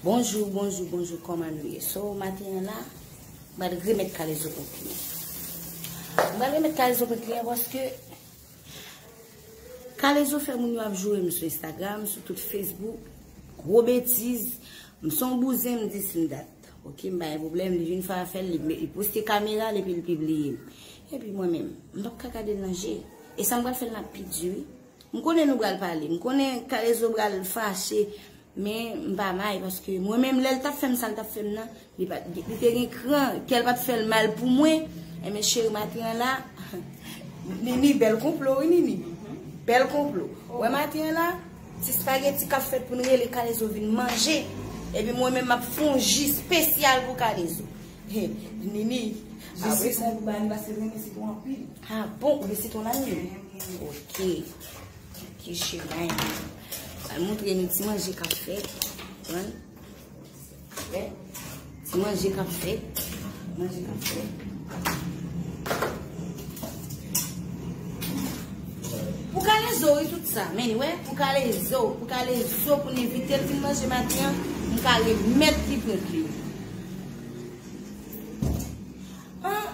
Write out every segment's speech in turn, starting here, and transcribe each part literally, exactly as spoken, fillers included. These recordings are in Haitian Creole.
Bonjou, bonjou, bonjou, kòman nou ye? So, maten an la, m pral remèt K-Lezo kont li. M pral remèt K-Lezo kont li an paske K-Lezo fè moun yo ap joure m sou Instagram, sou tout Facebook. Gwo betiz. M se yon bouzen, m di s m dat. Ok, m pa gen pwoblèm, li vin fè afè l, li, li poste kamera l epi l pibliye m. Epi mwen menm, m p ap ka gade l nan je. E sa m pral fè l nan pi di wi. M konnen nou pral pale. M konnen K-Lezo pral fache. Men m pa may paske mwen menm lè l t ap fè m sa l t ap fè m nan, li pa, li te gen kran, kè l pa t fè l mal pou mwen. Enben cheri maten an la, Nini, bèl konplo wi Nini. Bèl konplo. Wè maten an la, ti spageti k ap fèt pou n rele K-Lezo vin manje. Epi mwen menm m ap fè yon ji espesyal pou K-Lezo. He, Nini, apre sa, pou ba li paske l renmen sitwon anpil. Ah bon, ou gen sitwon la Nini? Ok. Ok, cheri, al montre nou ti manje k ap fèt. Konprann? Wè. Ti manje k ap fèt. Manje k ap fèt. Pou K-Lezo, wi, tout sa. Men, wè, pou K-Lezo, pou K-Lezo, pou n envite l vin manje maten an, m ka remèt li kont li. An,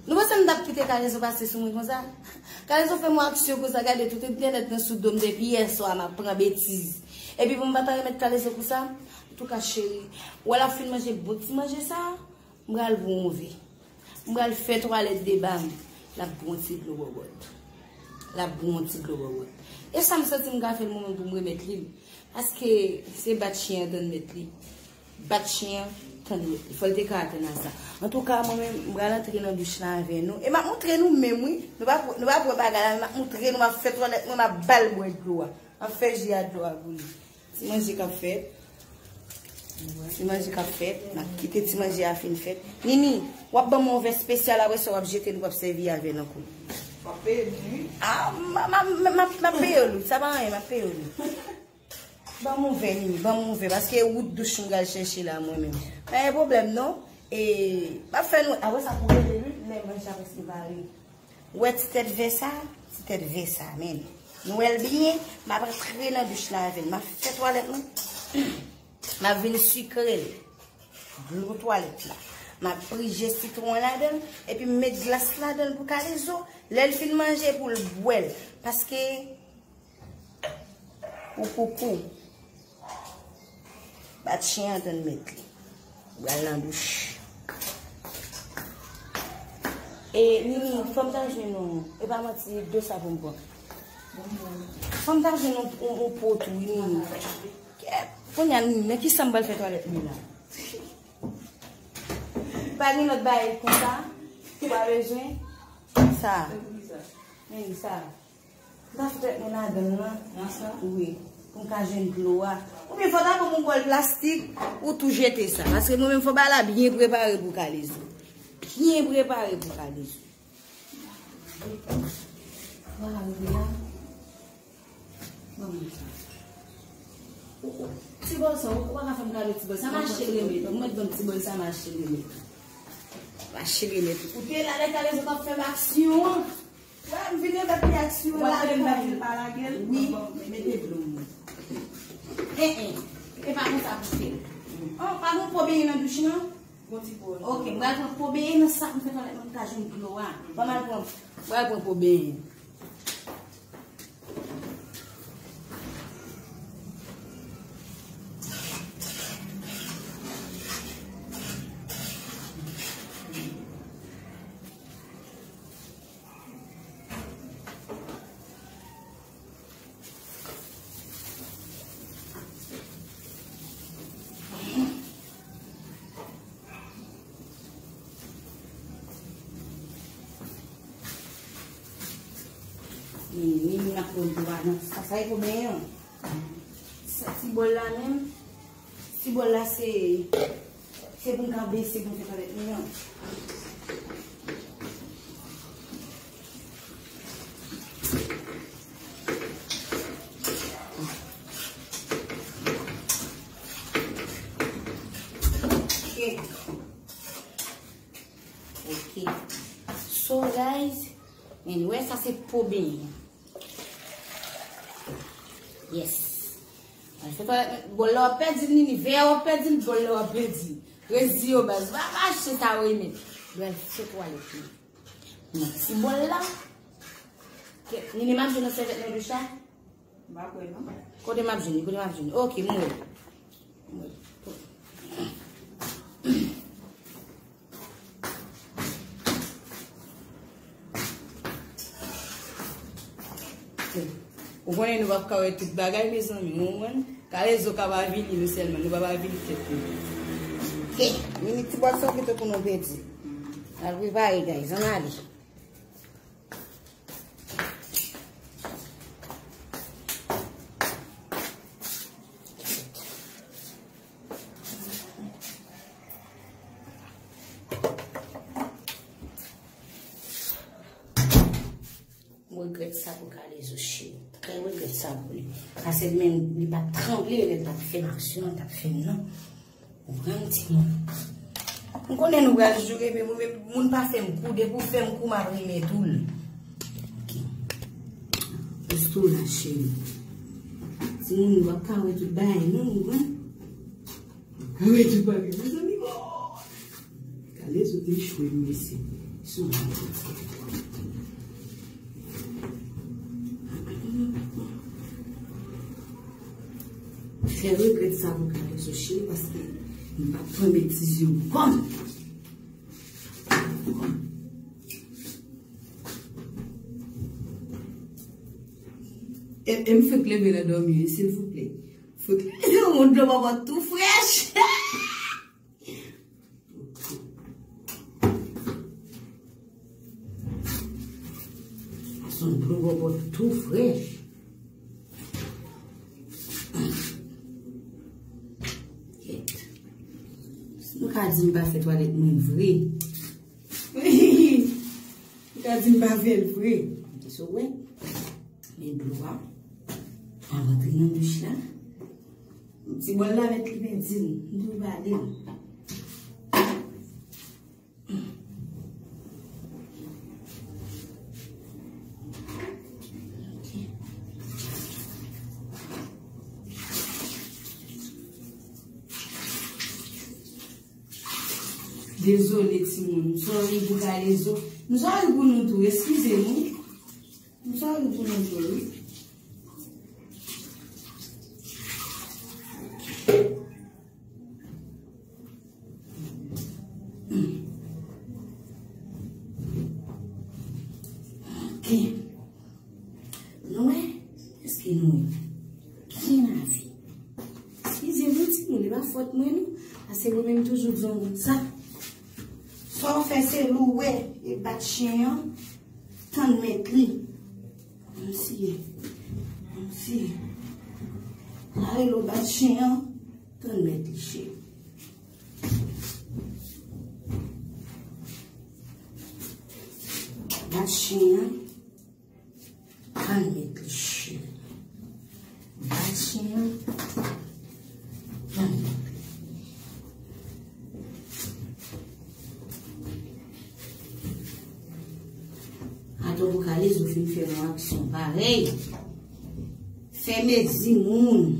Nou panse m t ap kite K-Lezo pase sou mwen konsa? K-Lezo fè m yon aksyon konsa, gade tout entènèt nan sou do m depi yè swa m ap pran betiz. Epi pou m pa ta remèt K-Lezo pou sa? Antouka cheri, ou wè l ap fin manje bon ti manje sa, m pral bwè yon vè. M pral fè twalèt deba m. L ap bwè yon ti dlo bòbòt. L ap bwè yon ti dlo bòbòt. E sa m santi m ka fè l mwen menm pou m remèt li l. Paske se bat chen an tann mèt li. Bat chen an, tann mèt li. Fò l te ka atann a sa. Antouka, mwen menm, m pral antre nan douch la avè nou. E m ap montre nou menm, wi. Nou pa, nou pa pran bagay la, men m ap montre nou, m ap fè twalèt mwen, m ap ba l bwè dlo a. M ap fè ji a dlo a pou li. Ti manje k ap fèt. Ti manje k ap fèt. M ap kite ti manje a fin fèt. Nini, w ap ban m yon vè espesyal, apre sa w ap jete l, w ap sèvi avè l ankò. W ap peye m, wi. Ah, m, m, m, m, m ap peye w, wi. Sa pa anyen, m ap peye w, wi. Ban m yon vè, Nini, ban m yon vè, paske wout douch m pral chèche la, mwen menm. Pa gen pwoblèm, non. E, m ap fè nou, apre sa pou rele, wi, lè manje a prèske pare. Ou wè ti tèt vè sa? Ti tèt vè sa, men. Nou wè l byen, m ap antre nan douch la avè l. M ap fè twalèt mwen. M ap vin sikre l. Dlo twalèt la. M ap prije sitwon ladan l, epi m met glas ladan l pou K-Lezo. Lè l fin manje, pou l bwè l. Paske Ou koukou. Bat chen an tann mèt li. Ou pral nan douch. E, Nini, fò m ta jwenn yon, e pa manti, dlo sa pou m pran. Fò m ta jwenn yon, yon, yon po tou, wi, Nini. Kèt, kounye a, Nini, nan ki sa m pral fè twalèt mwen la? Pa gen lòt bagay konsa? Ou pa bezwen? Sa. Nini, sa. M ta fè tèt mwen ladan l lan. Nan sa? Wi. Pou m ka jwenn dlo a. Oubyen fò ta ban m yon bòl plastik, ou tou jete sa. Paske mwen menm fò bagay la byen prepare pou K-Lezo. Byen prepare pou K-Lezo. Mwen ka rive la. Ban mwen sa. Ou, ou, ti bòl sa, ou, ou pa ka fè m kado ti bòl sa. M achte l remèt. Ou mèt ban m ti bòl sa, m achte l remèt. M achte l remèt. Ou te la lè K-Lezo t ap fè m aksyon an. Wè, m vin remèt li aksyon an. Ou pa vle m mèt li pa lage l? Wi. Bon, mete dlo m. En, en. E pa konsa pou fè. Oh, pa gen po benyen nan douch nan? Gon ti po. Ok, m pral pran po benyen nan sa pou m fè twalèt mwen, m ka jwenn dlo a. Ban m al pran, m pral pran po benyen. Ni, ni moun ap pran dlo a nan sa, sa e pou benyen an. Sa ti bòl la menm, ti bòl la se, se pou m ka bese pou m fè twalèt mwen an. Ok. Ok. So, guys, men wè sa se po benyen. Yes. Fè twalèt mwen, bòl la w ap pèdi l, Nini, vè a w ap pèdi l, bòl la w ap pèdi l. Reziye w baz, va, va achte sa w renmen. Li al fè twalèt mwen. Nan ti bòl la. Ke, Nini, m ap jwenn yon sèvyèt nan douch la? M pa kwè non. Kote m ap jwenn li? Kote m ap jwenn li? Ok, m wè. M wè. Ou konnen nou p ap ka wè tout bagay, mezanmi, ou konprann? Kalezo ka pa avili nou sèlman, nou p ap avili tèt nou. Hey, Nini, ti bòl sa w kite pou nou pèdi. Al prepare, guys, ann ale. M regrèt sa pou Kalezo, cheri. Trè regrèt sa pou li. Paske menm li pa t tranble lè l t ap fè m aksyon an, l t ap fè m nan. Ou konprann, timoun? M konnen nou pral joure, men mwen menm, moun pa fè m kou, depi w fè m kou, m ap renmen tou l. Ok. Reste w la, cheri. Timoun, nou p ap ka wè tout bagay, non, ou konprann? Wi, tout bagay, mezanmi, bon. Kalezo te echwe, mesye. Sou mwen. Fè regrèt sa pou Kalezo, cheri, paske m p ap pran betiz yo kòm. E, e m fèk leve nan dòmi, wi, silvouplè. Fout yon dlo bòbòt tou frèch. Sa se yon dlo bòbòt tou frèch. Kèt. Si nou ka di m pa fè twalèt mwen vre. Ou ka di m pa fè l vre. Kisa w wè? Men dlo a. Al rantre nan douch la. Ti bòl la mèt li pèdi l. M tou bale l. Ok. Dezole, timoun. M sòri pou Kalezo. M sòri pou nou tou. Eskize nou. M sòri pou nou tou, wi. Ok. Nou wè? Èske nou wè? Byen lave. Eskize mwen, timoun, e pa fòt mwen, non. Paske mwen menm toujou di yon moun sa. Sa w fè se louwe e bat chen an, tann mèt li. Kòmsi, kòmsi. Sa rele w bat chen an, tann mèt li, cheri. Bat chen an. Al met li cheri. Bay chen an. Al met li. Atò pou Kalezo fin fè yon aksyon parèy. Fè mezi moun.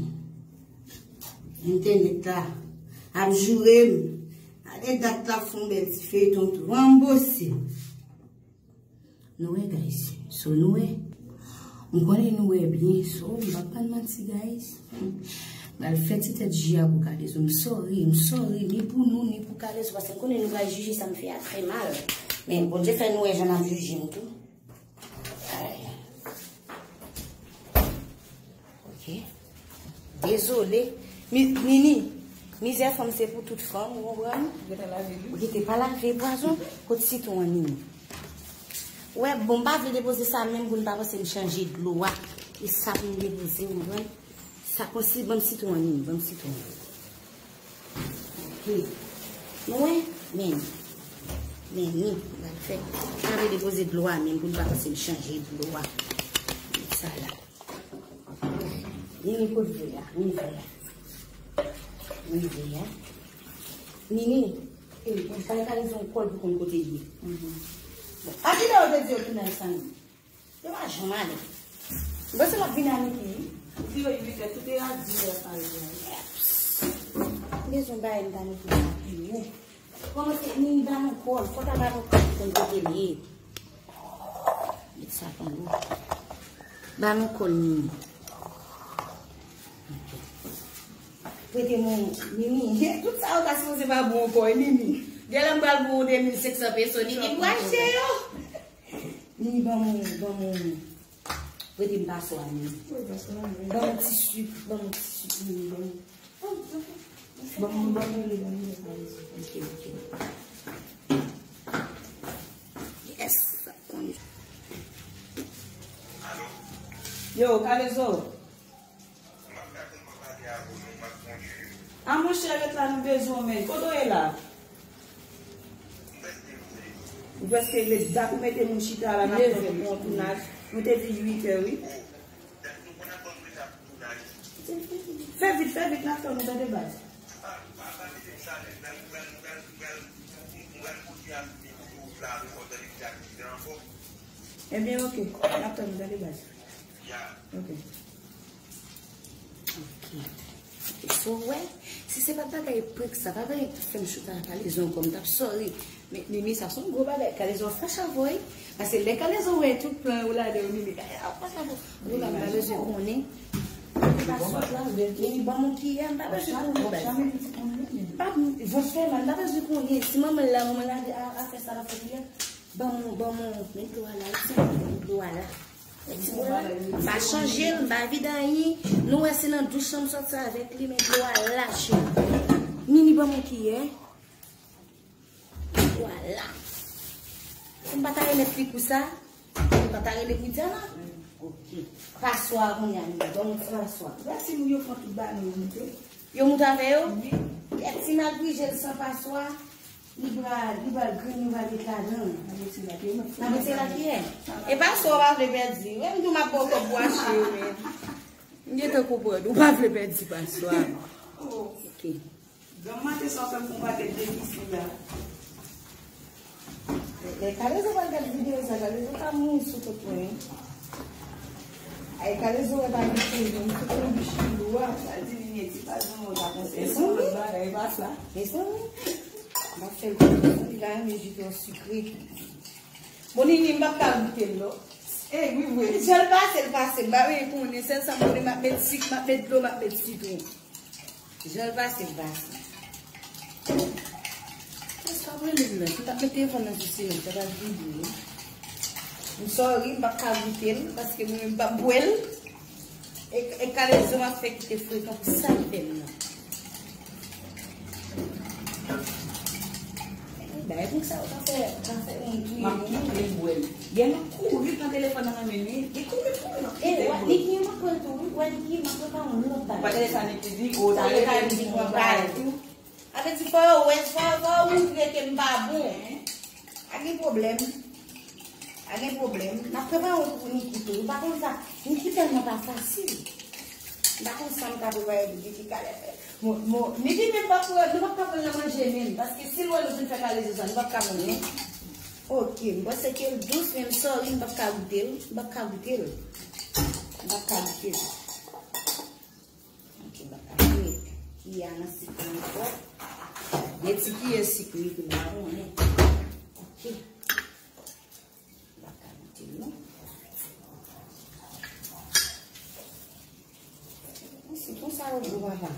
Entènèt la ap joure m. Gade dat la fè yon bèl ti feyton tou. Ranbose. Nou wè, guys. So, nou wè. M konnen nou wè byen. So, m pap pa n manti, guys. M pral fè ti tèt ji a pou Kalezo. M sorry, m sorry. Ni pou nou, ni pou Kalezo. Paske m konnen nou pral jije sa m fè a trè mal. Men Bondye fè nou wè jan n ap jije m tou. Ay. Ok. Dezole. Mi-, Nini, mizè fanm se pou tout fanm, ou konprann? Ou gentan lave l, wi. Ou gentan pa lave pwazon, kot sitwon an, Nini? Ou wè, bon, m pa vle depoze sa menm pou n pa panse m chanje dlo a. E sa pou m depoze, ou konprann? Sa konsi, ban m sitwon an, Nini, ban m sitwon an. Ok. Nou wè? Men. Men ni, m pral fè. M pral depoze dlo a menm pou n pa panse m chanje dlo a. Sa la. Nini, kot vè a? Ni vè a. Ni vè a. Nini. Ey, mwen kale kale zon kòl pou konn kote l ye. Bon, a kilè yo te di yo tounen ansanm? Yo pa janm ale. Mwen se l ap vin a midi. Ou rive uit è, tout e a dis è pare a. Bezwen bay m ta mete sa pi wo. Kòman se ni ba nou kòl, fò ta ba nou kòl pou konn kote l ye. Met sa pandan. Ba nou kòl Mimi. Ok. Prete mwen Mimi. Tout sa yo ta sipoze pa bon ankò, e Mimi. Genlè m pral pou ou de mil senk san peso, Mimi pral chè yo. Mimi, ban mwen, ban mwen. Prete m paswa, Mimi. Ban mwen ti sik, ban mwen ti sik, Mimi, ban mwen. Bon, bon, bon, bon, bon, bon, bon. Ok, ok. Yes, sa konn. Yo, Kalezo. A monchè, ret la, nou bezwen w, men. Kote w ye la? Ou prèske rive. Dat ou mete moun chita la, n ap fè yon tounaj. Nou te di uit è, wi. Fè vit, fè vit, n ap tann ou, tande baz. Ebyen, ok, n ap tann ou, tande baz. Ok. Ok. Ok, so, wè, si se pa bagay prank sa, pa bagay ki fè m chita ak Kalezo ankò, m t ap sorry. Men, Mimi, sa se yon gwo bagay. Kalezo fache avè w, wi. Paske lè Kalezo wè tout plan ou ladan yo, Mimi, Kalezo fache avè w. Ou pa bezwen konnen. Ou pa sot la, Mimi, ban m yon kiyè, m pa bezwen konnen, baz. Pa, vant fè mal, m pa bezwen konnen. Si manman l la, manman l la di, a, a fè sa, l ap fè kiyè. Ban m, ban m, men dlo a la, wi, men dlo a la. Ti bwè, m pa chanje l, m pa vide anyen. Nou wè se nan douch lan m sòti avèk li, men dlo a la, cheri. Mimi, ban m yon kiyè. Dlo a la. Si m pa ta remèt li pou sa, m pa ta rele pou Diana. Ok. Paswa a kounye a, Mimi, ban m yon ti paswa. Gad si moun yo pran tout bagay yo moute. Yo moute avè yo? Wi. Kèt, si m al pije l san paswa. Li pral, li pral grenn, li pral met ladan. N ap retire la, n ap retire la kiyè? E paswa w pa vle pèdi. Wè m di w m ap ba w kòb pou achte yo, men. M gentan konprann. Ou pa vle pèdi paswa. Ok. Granm maten sa w fè m fè yon pakèt defisi la. Lè Kalezo pral gad videyo sa, Kalezo ka mouri sou kont mwen, wi. Ay, Kalezo wè pa gen koze, m sou konn bich ki lou a. Sa di li, Neti pa janm wè w ta panse se yon lòt bagay, e pa sa. Mezanmi. M ap fè l konn li ka renmen ji tro sikre. Bon, Nini, m p ap ka goute l, non. E, wi, vre. Jan l pase, l pase. M pa vle konnen. Sèl sa m konnen, m ap met sik, m ap met dlo, m ap met sitwon. Jan l pase, l pase. Kès pa premye nan, si m t ap met telefòn nan sou silans, sa pral vibre wi. M sorry, m p ap ka goute l, paske mwen menm m p ap bwè l. E, e Kalezo m ap fè kite frekan pou sa l fè m nan. Bagay pou sa, ou ka fè, ou ka fè moun touye moun. M ap kite l bwè l. Yè m ap kouri pran telefòn nan nan men li. Li kouri, kouri, m ap kite l bwè l. Li gen makòl tou, wi. Wè, li gen makòl pa yon lòt bagay. Ou pa tande sa Niki di? O, sa yo ka di pran bagay tou. A vle di, fò yo wè, fò, fò yo montre ke m pa bon. A gen pwoblèm. A gen pwoblèm. N ap prepare yon kou pou Niki tou. Ou pa konn sa. Niki tèlman pa fasil. M pa konn sa m ka prepare pou Niki. Kalè fè. Mo, mo, Niki menm pa pou, nou p ap ka pran nan manje menm. Paske si l wè nou fin fè Kalezo sa, nou p ap ka pran non. Ok, m panse ke l dous, men m sorry, m p ap ka goute l. M p ap ka goute l. M p ap ka goute l. Ok, m p ap ka goute l. Kiyè a nan sik la ankò. Gen ti kiyè sik wi, pou m pa konnen. Ok. M p ap ka goute l non. Sitwon sa yo gwo papa.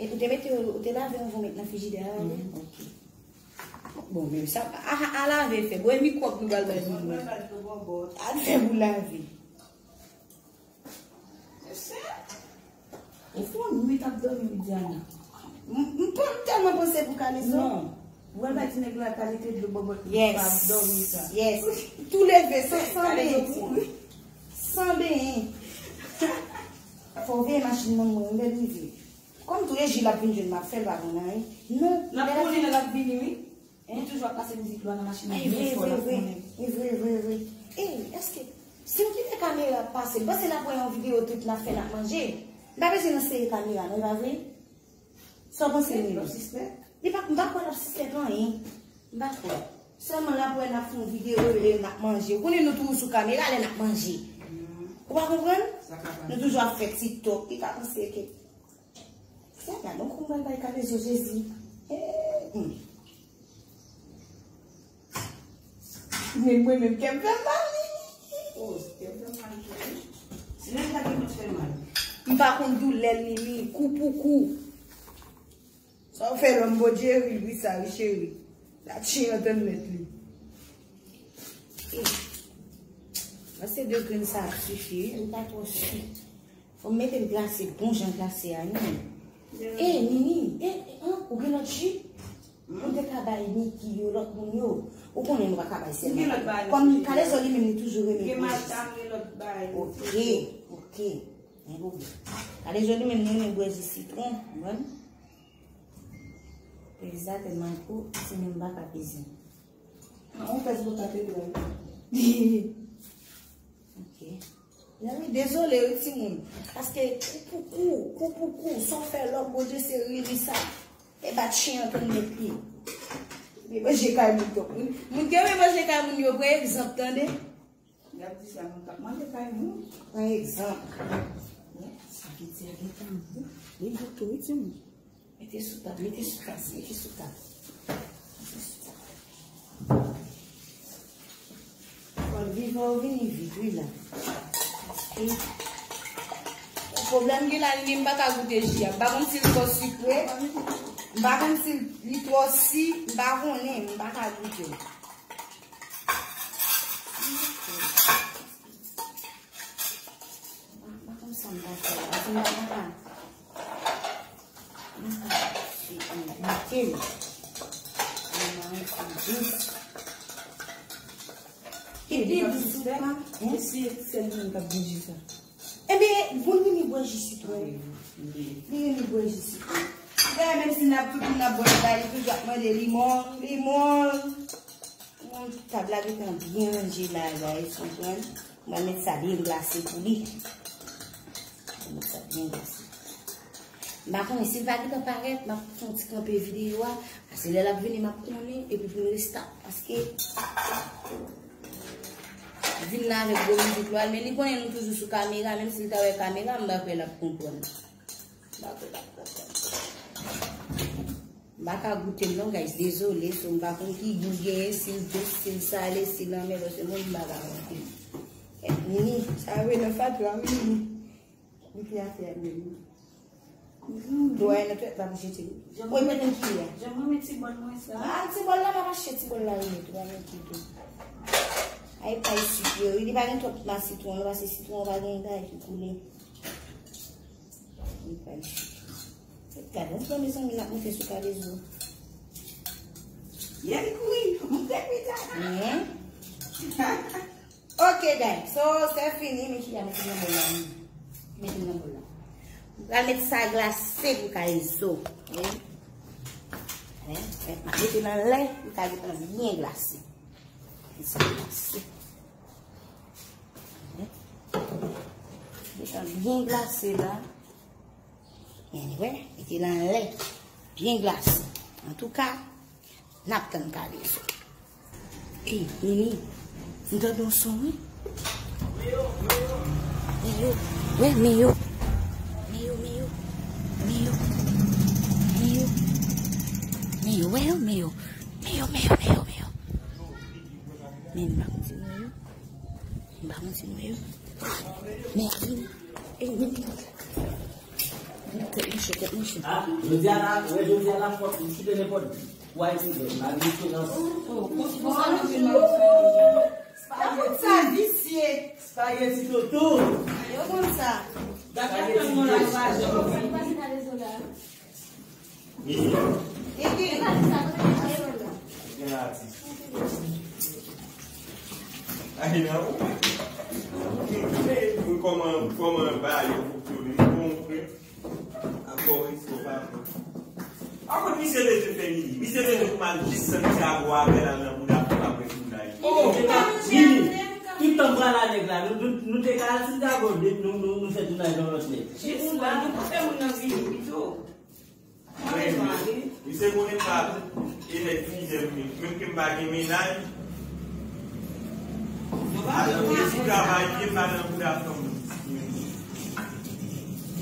Epi ou te mete yo, ou te lave yo anvan w met nan frijidè a, wi? Mhm, ok. Bon, men sa, a, a, a lave fè. Bon, e mikwòb nou pral bay moun nan. A fè pou lave. Ou fè yon nwit ap dòmi, wi, Diana. M, m, m tèlman panse pou Kalezo. Non. Ou wè bay ti nèg la kalite dlo bòbòt li pa dòmi sa. Yes. Tou leve san, san benyen. San benyen. Fò w veye machin nan mwen, m bèl rive. Kòm tou e Jil ap vin jwenn m ap fè l pa konn anyen. Non. N ap konnen lè l ap vini, wi. Li toujou ap pase mizik dlo a nan machin nan byen fò, l ap konnen. E vre, vre, vre. E, èske, si m kite kamera ap pase, m panse l ap wè yon videyo tout n ap fè, n ap manje. M pa bezwen nan sere kamera, non, e pa vre? Sa w panse, Nini? Li pa, m pa kwè l ap sispèk anyen. M pa kwè. Sèlman l ap wè n ap fè yon videyo, e n ap manje. Ou konnen nou toujou sou kamera lè n ap manje. Ou pa konprann? Nou toujou ap fè TikTok, li ka panse ke. Sa gad, donk, ou pral bay kalezo Jezi. Eh, hmm. Men mwen menm, kè m fè m mal, wi. Oh, kè m fè m mal tou, wi. Se menm sa ki konn fè m mal. M pa konn doulè l, Nini, kou pou kou. Sa w fè lòm Bondye ri, ri sa, wi, cheri. La tchyen antann mèt li. Eh. Mwen se de grenn sa ap sifi, wi, li pa twò sik. Fò m mete l glase, bon jan glase a, wi. Eh, Nini, eh, eh, an, ou gen lòt ji? Ou te ka bay Niki yo, lòt moun yo. Ou konnen nou pa ka bay sèl. Kòm Kalezo li menm li toujou renmen bwè ji. Ok, ok. Gen pwoblèm. Kalezo li menm li renmen bwè ji sitwon, konprann? Peza tèlman gwo, si menm pa ka peze. An, on pèz pou ka te dwèl. Ok. Zanmi, dezole wi timoun. Paske kou pou kou, kou pou kou, sa w fè lòm Bondye se ri, ri sa. E bat chen an tann met li. Li manje kay moun twòp wi. Moun ki renmen manje kay moun yo, pran egzanp tande. Y ap di sa, moun k ap manje kay moun. Pran egzanp. Sa ki di a gentan bon. Li bon tou wi timoun. Mete sou tab, mete sou tab, mete sou tab. Mete sou tab. Fò l vivan ou vini vit wi la. Paske pwoblèm gen la, li menm m pa ka goute ji a. M pa konn si l twò sikre. M pa konn si li twò si, m pa konnen, m pa ka goute. M pa, m pa konn sa m ta fè la. Paske m pa ka, m pa ka goute l. Li pi dous ou pa, hein? E si sèl li menm k ap bwè ji sa? Ebyen, moun ki renmen bwè ji sitwon. Li renmen bwè ji sitwon. Dayè, menm si n ap tout moun ap bwè l, li toujou ap mande limon, limon. Bon, tab la gentan byen ranje la, guys, konprann? Mwen met sa byen glase pou li. Mwen met sa byen glase. M pa konnen si l pa gentan parèt, m ap fè yon ti kanpe videyo a. Paske lè l ap vini, m ap konnen, epi pou n restart, paske vin la avèk gwo mizik lwa, men li konnen nou toujou sou kamera, menm si l ta wè kamera, m pa kwè l ap konprann. M pa kwè l ap konprann. M pa ka goute l non, guys, dezole, so m pa konn ki gou l genyen, si l dous, si l sale, si l anmè, paske mwen m pa ka goute l. Nini, sa yo nan fatra, wi, Nini. Goute afè a, Nini. Dlo a nan twèt la pou jete. Jan mwen mete kiyè. Jan mwen mete ti bòl mwen sa. Ah, ti bòl la, pa mache, ti bòl la, remèt ou, pa mete tou. Ay, pay sik yo, wi, li pa gen twòp ma sitwon, non, paske sitwon pa gen bagay ki koule. Li pral chute. Gade, yon pran mezanmi, n ap monte sou Kalezo. Yè li kouri, monte pita. Mhm. Ok, guys. So, se fini, men ki a mete nan bòl la. Mete nan bòl la. M pral met sa glase pou Kalezo. Wi. Wi. M ap mete nan lè, li ka gentan byen glase. Li sa glase. Li tan byen glase la. Anyway, li te nan lè. Byen glase. Antouka, n ap tann Kalezo. Ey, Nini, m tande yon son, wi. Meyo. Wè, Meyo. Meyo, Meyo. Meyo. Meyo. Meyo, wè yo, Meyo. Meyo, Meyo, Meyo, Meyo. Men m pa konn si Meyo. M pa konn si nou ye. Men, ey, men. Tèt mouche, tèt mouche. Ah, jodi a la, wè, jodi a la, fòk m kite nenpòt. Wè, ti gè, m pa gen esperans. Oh, konsa nou vin mal sa. Spaghetti. Sa visye. Spaghetti toto. Yo konn sa. Spaghetti toto. Misi. Gen atis. Ay, nan ou. Mwen kòman, kòman ba yo fonksyone. Bon, frè. Akò, riske pa. Akoz misye leve fè Nini. Misye leve pou mal jis Santiago avè l al nan bouda pou apre tounay. Oh, Nini. Tout tan pral a nèg la. Nou, nou, nou te ka al Santiago, nou, nou, nou fè tounay yon lòt nèg. Jis la, nou pa fè moun nan vini pito. Misye konnen m pa e nèg fizè m menm, menm ke m pa gen mennaj. Alò, e ti travay ke m pa nan bouda fanm.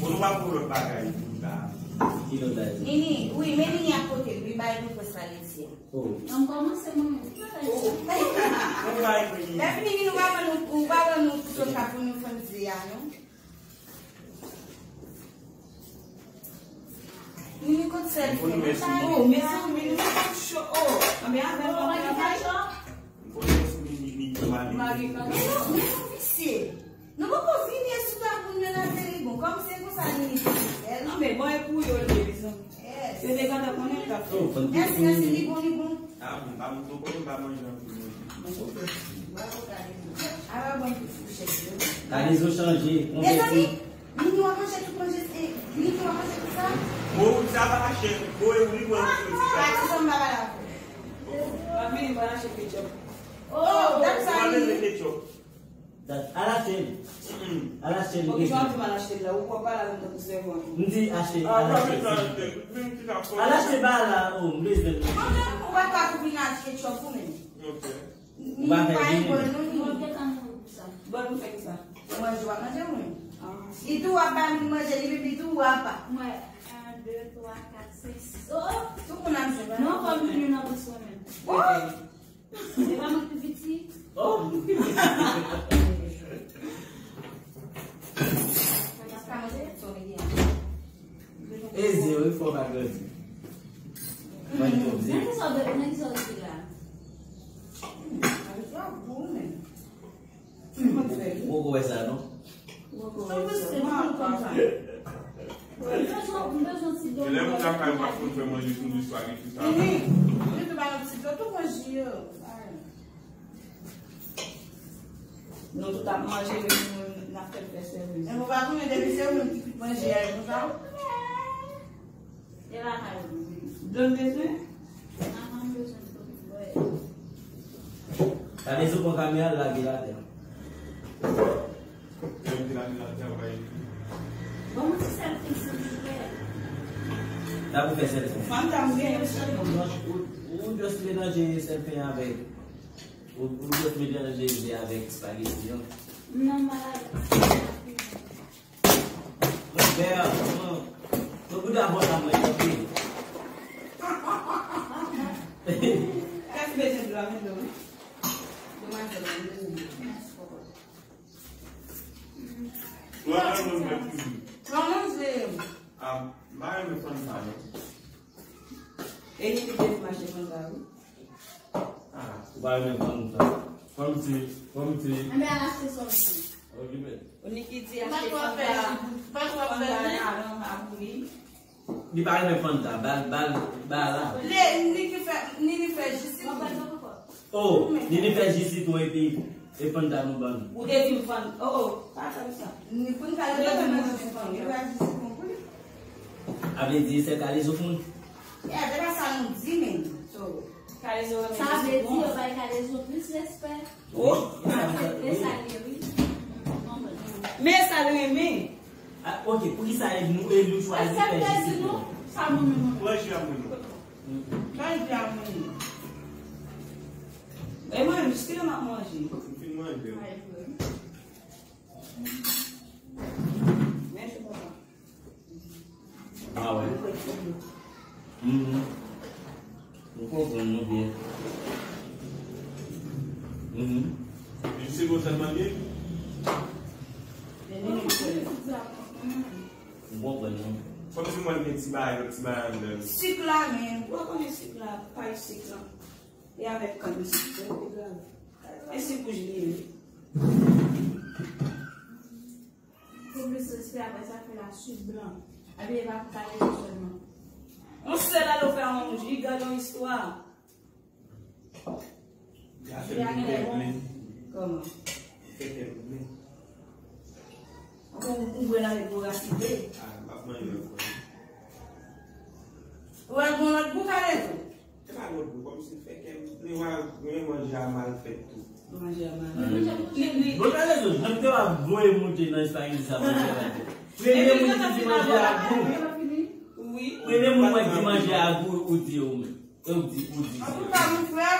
Nou pa pou lòt bagay pou ta. Ki lòt bagay? Nini, wi, men Nini ap pote l, wi, bay nou pwès la, li di. Oh. An kòmanse mwen menm. Ki bagay? Yon bagay pou Nini. Lè fini, Nini, ou pa ban nou, ou pa ban nou kouto sa pou nou fè mizè a, non? Nini, kot sèl fè? Oh, mezanmi, nou pa cho. Oh, anben avè nou travay. Mari, mari, mari, mari. Nou poko vini sou tab moun nan nan tele, bon, kòm se konsa li ye, fè l. Non, men bon, e pou yo l ye, mezanmi. Yes. Yo te gentan konnen l t ap fè. Mèsi, mèsi, li bon, li bon. Ah, bon, pa moun poko, pa manje anpil, manje. Bon, ok. Bravo, Kalezo. Ah, bon, ti fouchèt, yo. Kalezo chanje, konvèti. Mezanmi, Nini w ap manje tout manje, e, Nini w ap manje tout sa? Bon, sa pa chè, bon, e ou li mwen. Pati sa m pa pale avè w. Pa vini, mwen achte ketchup. Oh, dat sa, Nini. Ketchup. Dat, al achte l. Al achte l. Poukisa w di m al achte l la? Ou pwòp pale avè m tankou sèvant. M di achte, al achte. Al achte ba la, oh, m bezwen l. Mwen menm, ou pa ka tou vin achte ketchup ou menm. Ok. Ou pa fè vini. Bon, nou fè ki sa? Ou manje, w ap manje ou menm. Li tou w ap ba moun manje, li menm li tou w ap. Mwen, un, deux, trois, quatre, cinq, six. Oh, oh. Tout moun ap jwenn. Non, fò m vin nan bous mwen menm. Oh! E pa mwen ki pi piti. Oh! E zye, wi, fò pa grandi. Mwen twò zye. Nan ki sa w, nan ki sa w di la? Ou poko wè sa, non? Ou poko wè sa. Mwen bezwen, mwen bezwen ti dòmi. Lè moun lakay ou pa konn fè manje sou li, espageti sa. Nini, li tou ba nou ti dlo, tou manje yo. Nou tout ap manje, men nou, n ap fè l fè sèvis. Men ou pa konnen depi se ou menm ki tout manje a, e konsa. E lakay ou. Dlo m bezwen? Maman m bezwen dlo m bwè. Gade sou pran kamera, lage l atè. Bon, yon ti sèl fen, silvouplè. Sa pou fè sèl fen. Fanm ta m gen yon sèl fen. Ou, ou just melanje sèl fen avèk, ou, ou just melanje ze avèk espageti an. Non, malad. Mwen fè, mwen, mwen bouda bò la mwen, ok. Kèk bezwen dlo a, men dlo, wi. Demwazèl la, mèsi papa. Mwen, mwen, mwen, mwen. Mwen manje. Ah, mwen renmen fann sa, non. E li ki te di m achte fann sa, wi. Ah, ou pa renmen fann sa. Fann se, fann se. Enben, al achte sa w vle. Okipe. Ou ni ki di achte fann sa. Fann sa nan abou li. Li pa renmen fann sa. Bal, bal, bal la. Li, ni ki fè, ni li fè jis li. Oh, ni li fè jis li tou epi e fann sa nou ban. Ou te di m fann. Oh, oh, pa fè m sa. Ni fann sa, li pa di fann. Li pa jis li konprann. A vle di se Kalezo fann. E, se pa sa nou di, men. So, Kalezo renmen sa vle di yo bay Kalezo plis respè. Oh, e sa l ye, wi. Men sa l renmen. Ah, ok, poukisa e nou, e nou chwazi fè jis li? Sa nou menm. Mwen, j ap mwen. Bay di a mwen. E mwen, jiske lè m ap manje. M fin manje. Mèsi, papa. Ah wè. Mhm. Ou konprann nou byen. Mhm. Men se konsa l mande? Ou konprann nou. Kòmsi mwen gen ti bagay, lòt ti bagay anndan. Sik la, men. Ou pa konnen sik la, pay sik la. E avèk kann sik, se egal. E sik wouj li ye, wi. Pou plis respè, apre sa, fè la swit blan. Epi, e pa pou Kalezo sèlman. Yon sèl alo fè yon jiga nan istwa. Li a fè m plen. Kòman? Li fè kè m plen. Ou, ou bwè l avèk gwo rasid. Ah, m ap manje ankò. Ou wè l gon lòt gou, Kalezo? Se pa lòt gou, kòmsi l fè kè m plen, wè, men manje a mal fèt tou. Manje a mal. Li, li, bon, Kalezo, jan m te w ap voye monte nan espageti sa, manje a mal fèt. Premye moun ki di manje a gou. Wi. Premye moun mwen di manje a gou, ou di ou menm. E ou di, ou di. Antouka, mon frè,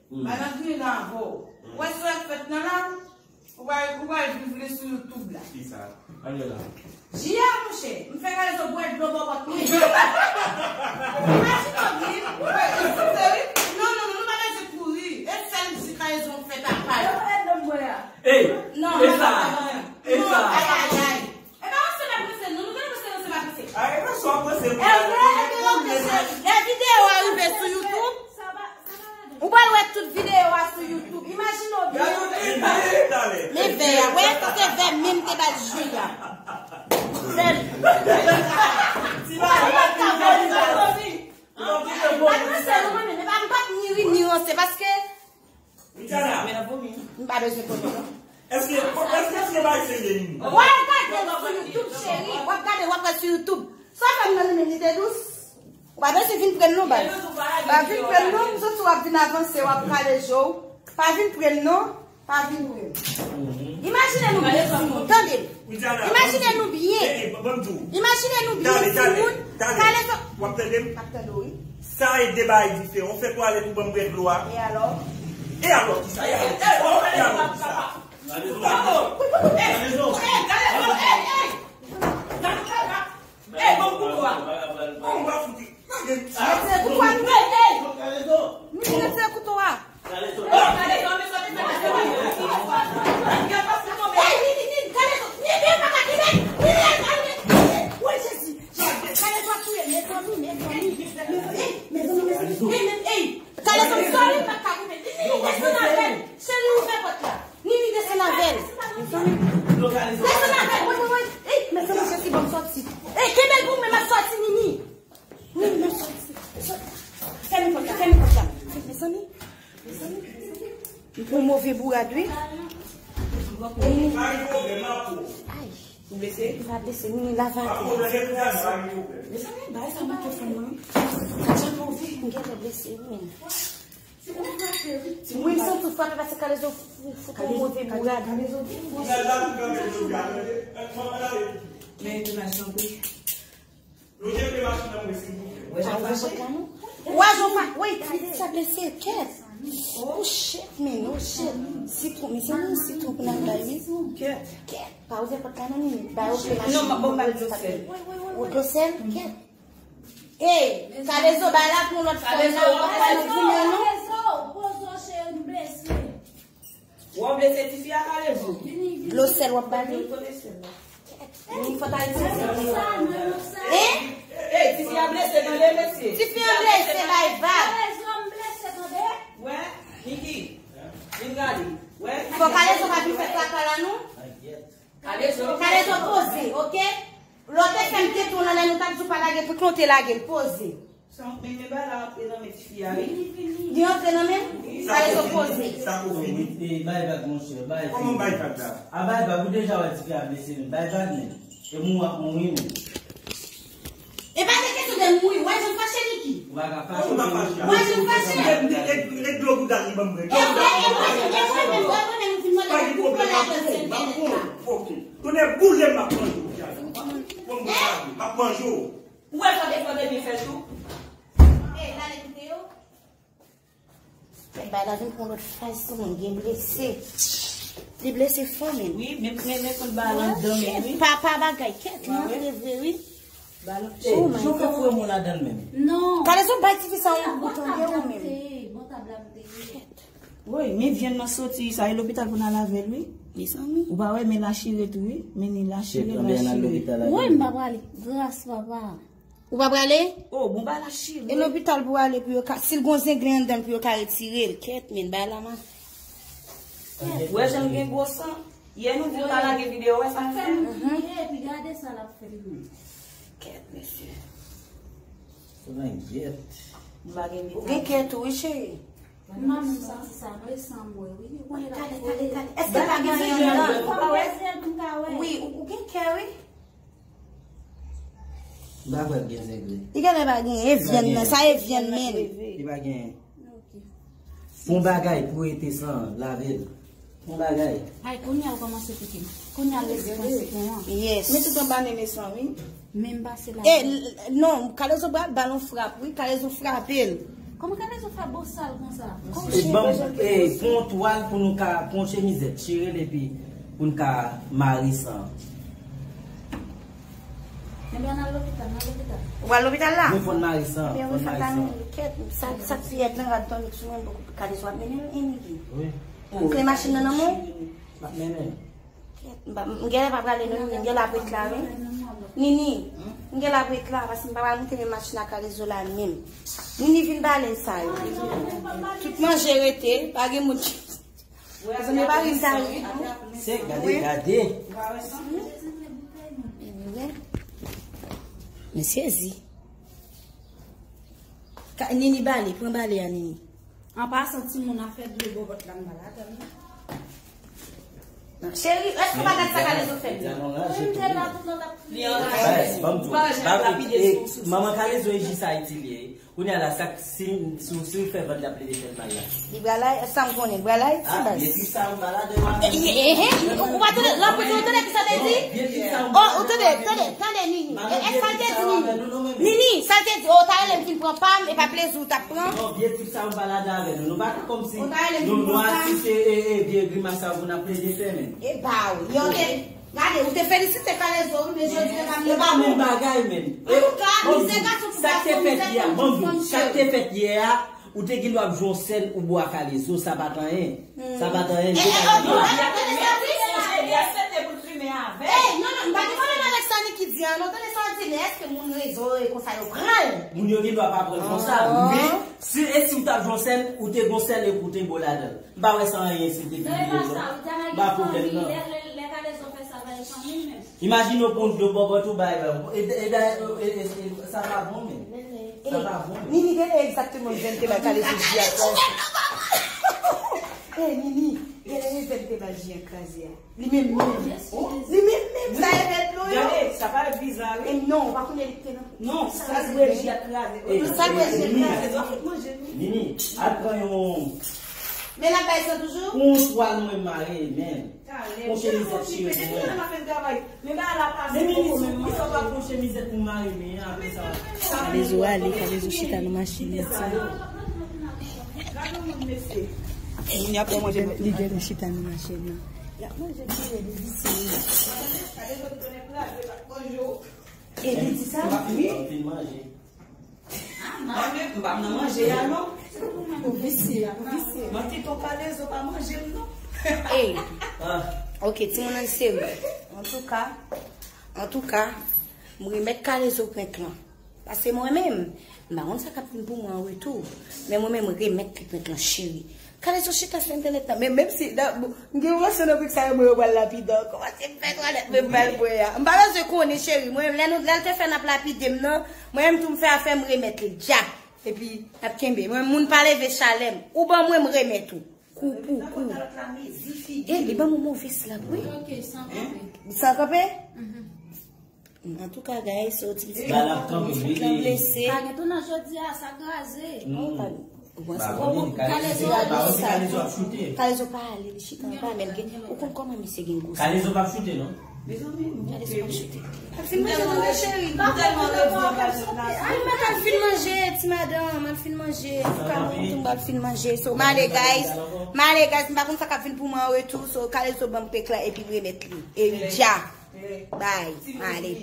hmm, malandri nan vo. Ou wè sa k fèt nan la? Ou va, ou va viv sou YouTube la. Kisa? Jia, monchè, m fè Kalezo bwè dlo bò pòt mwen. Imajine w byen. Wi, se wi. Non, non, non, nou pa bezwen kouri. E sèl si Kalezo fè tapaj. Yo pa nan bwè a. Ey, non, e sa. E sa. Ay, ay, ay. E pa ranse m ap ranse, non, nou pa ranse, ranse m ap ranse. Ay, e pa sa w ap ranse. E vre, e vre, lè videyo a rive sou YouTube. Ou pral wè tout videyo a sou YouTube. Imajine w byen. Men vè a, wè, se te vè menm te bat jwi a. Sèl. Ti bagay la, ti bagay la. Mwen pa t ni ri ni ranse paske. M pa bezwen konnen non. Èske, èske, èske bay serye ni? W ap gade l sou YouTube, cheri. W ap gade, w ap gade sou YouTube. Sa fè m nan li menm li te dous. Ou pa bezwen vin pre m non, bay. Pa vin pre m non, m santi w ap vin avanse, w ap kale je w. Pa vin pre m non, pa vin pre m. Imajine nou byen, timoun. Tande m. Imajine nou byen. Imajine nou byen, timoun. Kalezo. W ap tande m? M ap tande w, wi. Sa e de bagay diferan. Ou fè prale pou ban m bwè dlo a. E alò? E alò kisa? E alò kisa? E alò kisa? Kalezo. Kalezo. Ey, bon kouto a. Bon, m pa fouti. Lage. Retire kouto a, nou. Ey, ey. Nini, retire kouto a. Kalezo, men sa te fè. Ey, Nini, Nini, Kalezo. Nini, pa ka kenbe. Nini, al, al, al. Woy, Jezi. Kalezo ap touye. Mezanmi, mezanmi. Mezanmi, mezanmi. Ey, men, ey. Kalezo, sòri, m pa ka kenbe. Nini, desann avè l. Cheri, ouvè pòt la. Nini, desann avè l. Desann avè l. Woy, woy, woy. Ey, mezanmi, Jezi, ban m sòti. Ey, kenbe l pou mwen, m ap sòti, Nini. Nini, m ap sòti. Fèmen pòt la, fèmen pòt la. Mezanmi, mezanmi. M pran move bourad, wi. Ay, ou blese? M pa blese, Nini, lave atè. Mezanmi, bagay sa manke fè m, non. Sa jan move. M gentan blese, wi, men. Wi, m santi w frape paske Kalezo fout yon move bourad. Men entonasyon tou. Wè jan w fa, wi, ti sa blese, kèt. Oh shit, men, oh shit. Sitwon, mezanmi, sitwon pou n al bay, wi. Kèt. Kèt. Pa ouvè pòt la non, Nini. Ba yo fè machin. Non, m ap ba w dlo sèl. Dlo sèl? Kèt. Ey, Kalezo, bay la pou yon lòt fanm nan, ou pa nan goumen non. Kalezo, poze w cheri, m blese. Ou blese tifi a, Kalezo? Dlo sèl w ap ba li? Nini, fò ta itilize dlo. Hein? Ey, tifi a blese, tande, mesye. Tifi a blese, bay vag. Kalezo, m blese, tande. Wè, Niki, vin gade. Wè. Fò Kalezo pa vin fè traka la non. Kalezo. Kalezo poze, oke? Lè w te fè m tete w nan lè nou t ap di w pa lage, poukisa w te lage l? Poze. Sa, men, men bagay la antre nan men tifi a, wi. Li antre nan men m? Kalezo poze. Sa ko fini. E, bay vag, monchè, bay. Kòman bay vag la? A, bay vag, ou deja wè tifi a blese, men bay vag, men. E mou ap mouri, men. E pa de kesyon de mouri, wè jan m fache, Niki. Ou pa ka fache. Ou pa fache. Wè jan m fache. E, e, e, e dlo bouda li ban m bwè. E vre, e vre, e vre, men, e vre, men, m fin mande pou pran ladan sèl fenèt la. Ok. Tonnè boule m ap manje w. Bon, m ap manje w. Ou wè fò de fò de byen fè tou. Ey, l ale koute yo. Bay la vin pran lòt faz tou, mwen gen blese. Li blese fò, men. Wi, men, men, men, konn ba lan dan men, wi. Pa, pa bagay, kèt, li antre vre, wi. Ba lan. Ey, jan w fè foure moun ladan l menm? Non. Kalezo bay tifi sa yon gout, tande, ou menm. Kèt. Wi, men vyann nan soti, sa e lopital pou n al avè l, wi. Mezanmi. Ou pa wè, men la chire tou, wi. Men ni la chire, la chire. Wi, m pa prale. Gras, papa. Ou pa prale? Oh, bon, ba la chire. E lopital pou ale pou yo ka, si l gon zenglen anndan l pou yo ka retire l. Kèt, men, bay la man. Wè jan l gen gwo san. Yè nou di l pa lage videyo, wè sa l fè. Fè nou kriye, epi gade sa l ap fè nou. Kèt, mesye. Ou gen kè tou, wi, cheri. Mwen menm santi sa, non, e san mwen, wi. Ou konnen la. Tale, tale, tale. Èske pa gen anyen anndan? Wi, ou, ou gen kè, wi. M pa kwè l gen zenglen. Li genlè pa gen, e vyann nan, sa e vyann men. Li pa gen. Yon bagay pou rete san lave l. Yon bagay. Ay, kounye a ou kòmanse pikim. Kounye a l resi pran sitwon an. Yes. Men tout anba nen mechan, wi. Men m pase la. E, l-, non, Kalezo pral ba l yon frap, wi, Kalezo frape l. Kòman Kalezo fè bosal konsa? E ban m, e, pran yon twal pou nou ka, pran yon chemizèt, chire l epi Pou n ka mare san. Ebyen, n al lopital, n al lopital. Ou al lopital la? Wi, fò n mare san, fò n mare san. Kèt, sa, sa k fiyèt nan rad tonik sou mwen, poko kale sou ap mennen l, Eniki. Wi. Kle machin nan nan men w? M ap mennen l. Kèt, m pa, m genlè pa prale non, Nini, m genlè ap ret la, wi. Nini, m genlè ap ret la, paske m pa pral moute men machin ak kalezo la menm. Nini vin bale sa yo. Tout manje rete, pa gen moun ki Mezanmi, pa ri m ta ri. Se gade, gade. Men sezi. Ka- Nini bale, pran bale a Nini. An pasan, timoun a fè dlo bòbòt la, m pa ladan l non. Cheri, èske w pa gad sa kalezo fè m? Wi, m te la tout nan tap. Li anraje. Ban m di w, ba- e, manman kalezo e jis Ayiti li ye. Kounye a la, sa k- si, si, si w fè vant la plede fè l mal la. Li pral la, sa m konnen, li pral la, ti baz. Byen di sa, ou malad, e, e, e, ou, ou pa tande, la, ou tande ki sa te di? Oh, ou tande, tande, tande, Nini. E, e, sa l te di, Nini? Nini, sa l te di, oh, ta rele m vin pran pa m, e pa plezi w t ap pran. Non, byen di sa, ou malad avè nou. Nou pa kòmsi nou, nou asiste, e, e, vye grimas sa pou n ap plede fè, men. E ba w, yo te Gade, ou te felisite kalezo, wi, men jodi se pa menm bagay. Se pa menm bagay, men. Antouka, mizè gason pou gason, mizè fanm pou fanm, cheri. Sa k te fèt yè a, ou te gen dwa ap jwe yon sèn ou bo a kalezo, sa pa t anyen. Sa pa t anyen. E, e, oh, ou tande sa di? Ey, non, non, m pa gen pwoblèm avèk sa Niki di an, non, tande sa di, men èske moun rezo e konsa yo pran l? Moun yo gen dwa pa pran l konsa, men si, e si ou t ap jwe yon sèn, ou te gon sèn epi ou te bo ladan l. M pa wè sa anyen si l te pibliye non. M pa pwoblèm nan. Lè, lè, lè kalezo fè sa, bay fanmi l menm. Imajine w pran yon dlo bòbòt ou bay, e, e, e, e, e, sa pa bon, men. Sa pa bon, men. Nini, gade egzakteman jan l te bay kalezo ji a kraze. Ey, Nini, gade jan l te bay ji a kraze a. Li menm menm. Li menm menm, sa e bèl dlo yo. Gade, sa parèt bizar, wi. E non, ou pa konnen li te nan. Non, sa bwè ji a kraze. Sa bwè ji a kraze. Nini, al pran yon. Men l ap bay san toujou? Yon twal mwen mare, men. Yon chemizèt chire pou mwen. Men Nini, sou ki sa w pa pran chemizèt pou mare men an apre sa? Kalezo ale, kalezo chita nan machin li. Gade yon moun, mesye. Nini ap manje. Li genlè chita nan machin nan. L ap manje tou, li di si. Gade yon moun konnen kraze, l ap manje. E li di sa? Wi. Mwen menm, m pa nan manje a non. Ou visye, ou visye. Mwen kite yon kalezo pa manje m non. Ey. Ok, timoun, ann serye. Antouka, antouka, m remèt kalezo prank lan. Paske mwen menm, m pa konn sa k ap vin pou mwen an retou. Men mwen menm, m remèt li prank lan, cheri. Kalezo chita sou entènèt la. Men menm si, m gen yon relasyon nan prank sa yo, mwen yo pral lapide ankò. Paske m fè twalèt, men m pral bwè a. M pa bezwen konnen, cheri. Mwen, lè nou, lè l te fè n ap lapide m nan, mwen menm tou m fè afè m remèt li dja. Epi, n ap kenbe. Mwen, moun pa leve chalè m. Ou ban mwen, m remèt ou. Kou pou kou. E, li ban mwen move slap, wi. San kanpe? Antouka, guys, so ti pitit la blese. Pa gen tounen jodi a, sa kraze. Ou konn sa? Kalezo pa ale, li chita anba, men gen, ou konn kòman misye gen gwo. Kalezo p ap choute non. Kalezo p ap choute. Al fin manje non, cheri. Al fin manje, ti madanm, al fin manje. Antouka, mwen tou, m al fin manje. So, m ale, guys. M ale, guys, m pa konn sa k ap vin pou mwen an retou. So, kalezo ban m prank lan epi m remèt li. E wi, dja. Bay, m ale.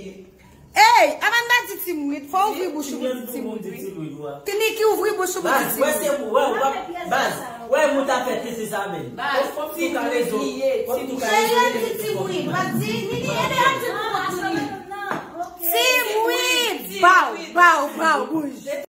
Ey, avan n pa di Ti Mwid, fò w ouvri bouch ou pou di Ti Mwid, wi. Ti Niki, ouvri bouch ou pou di Ti Mwid. Baz, wè se ou, wè ou pa, baz, wè moun ta fè tete sa menm. Baz, kòm si ou ka rezon, kòm si ou ka rezon. Cheri, di Ti Mwid, w ap di, Nini, ede ap di pou kont Nini. Ti Mwid, baw, baw, baw, bouj.